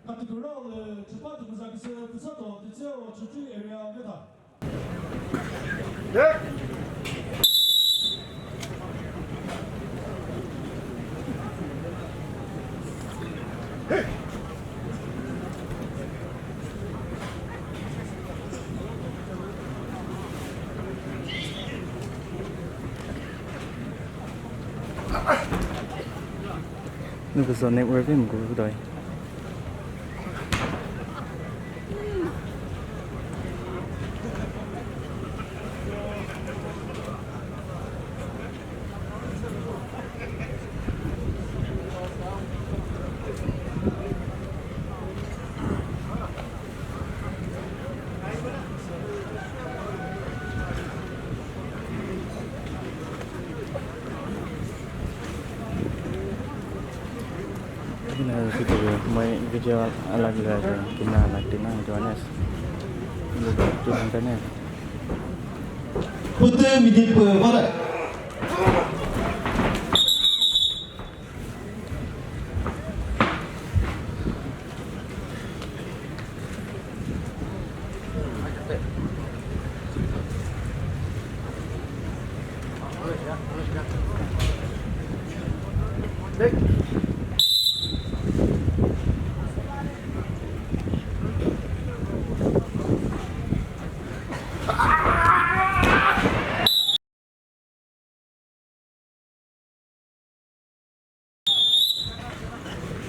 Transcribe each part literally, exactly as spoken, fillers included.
Category le chüpa tümüza küsü Pfusato Tetseo Chokri area veta. Nüpüso network-i müküpü doi. Kina sitü mai video alak la kina alak tina jones. Lu tu hangkane. Putü midi pü vale.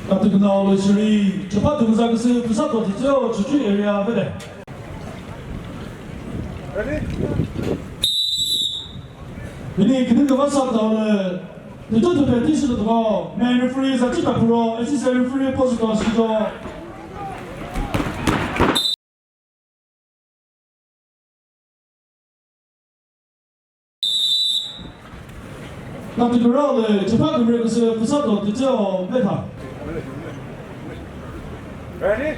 Katikuna Oleshiri, chüpa tümüza küsü Pfusato Tetseo Chokri area vede. Bini kini küva sa tale, tütü tütü tisi tütü, main referee za chita puro, assistant referee post to sijo. Category le chüpa kümre küsü Pfusato Tetseo veta. Ready?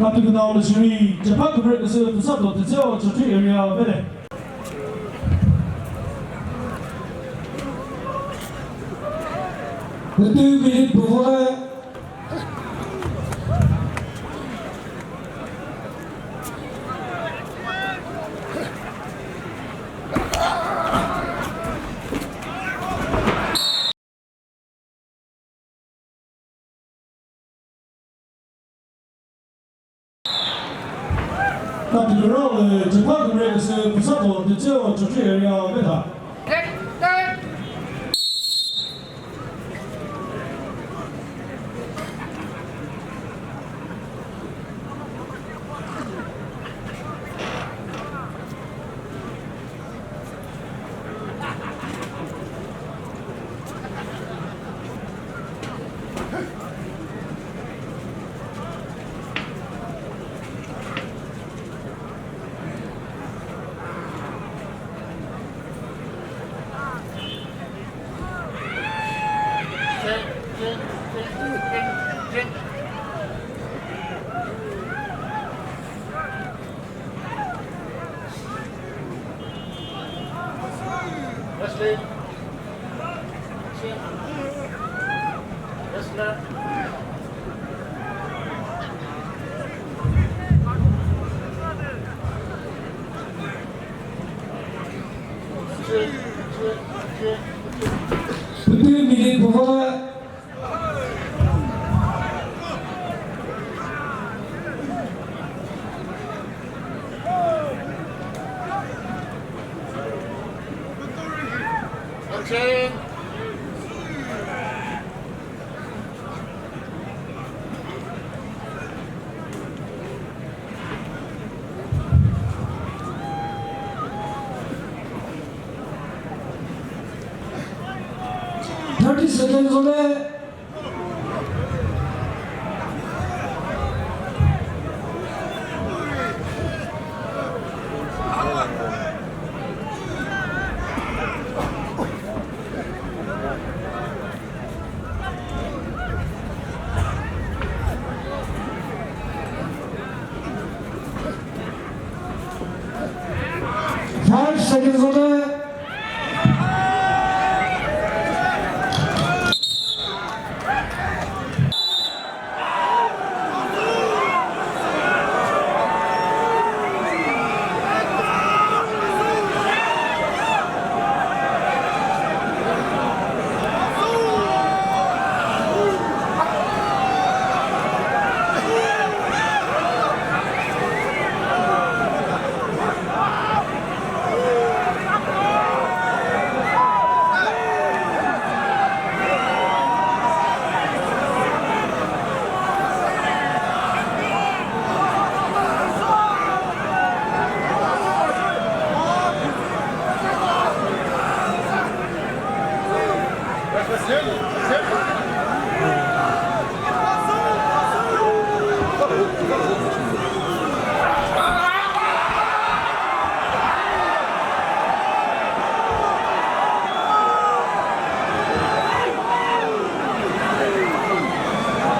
Katikuna Oleshiri, chüpa kümre küsü Pfusato Tetseo Chokri area vede. Pütü minute püvole. Category le chüpa kümre küsü Pfusato Tetseo Chokri area veta. Wesley. Pütü minute püh va. Thirty seconds on it. Five seconds on it.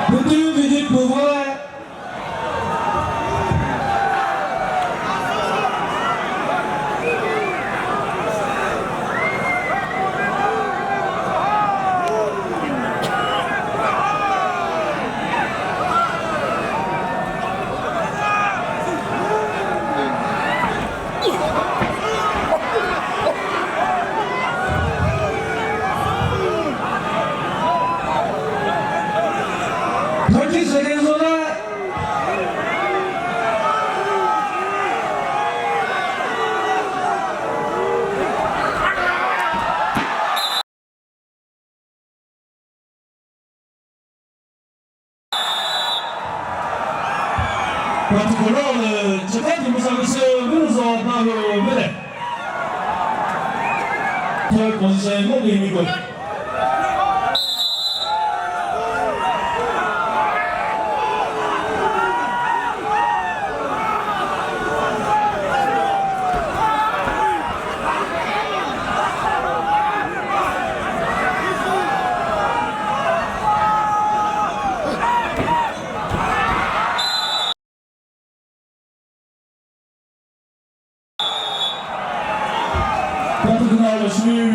Pütü minute püh va. Thirty seconds on it. Particular, eh, cekati musa kese, Wilson Dawhuo, Mele. Third position, Mongli Mikwe. Patu künalü shi